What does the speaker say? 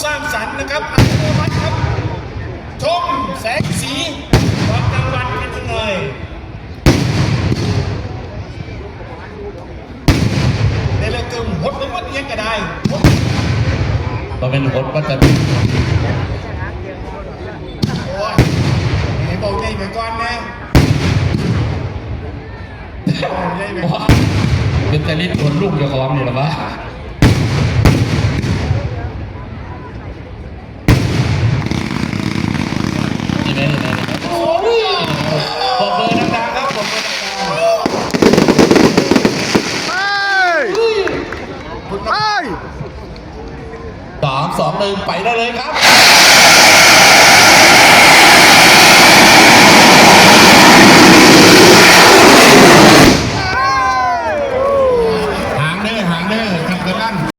ສ້າງສັນນະຄັບ ອັດຕະໂນມັດຄັບ ຊົມແສງສີ ຕອນກາງວັນກັນຈັກໜ່ອຍ. ໃນເລື່ອງກຶ່ງຫົດໄປໝົດ ອີ່ຫຍັງກໍໄດ້ ຫົດ ບໍ່ແມ່ນຫົດວ່າຈະ ໂອ້ຍ ໃຫ້ເວົ້າໃຫຍ່ໄປກ່ອນແດ່ ເວົ້າໃຫຍ່ໄປກ່ອນ ເປັນຕາລິດຫົດລູກເຈົ້າຂອງນີ້ລະວະ. ນີ້ແມ່ນ ນີ້ແມ່ນ ນີ້ແມ່ນ ໂອ້ຍ ປອບມືດັງໆ ຄັບ ປອບມືດັງໆ ເຮີ້ຍ ເຮີ້ຍ ສາມ ສອງ ໜຶ່ງ ໄປໄດ້ເລີຍຄັບ.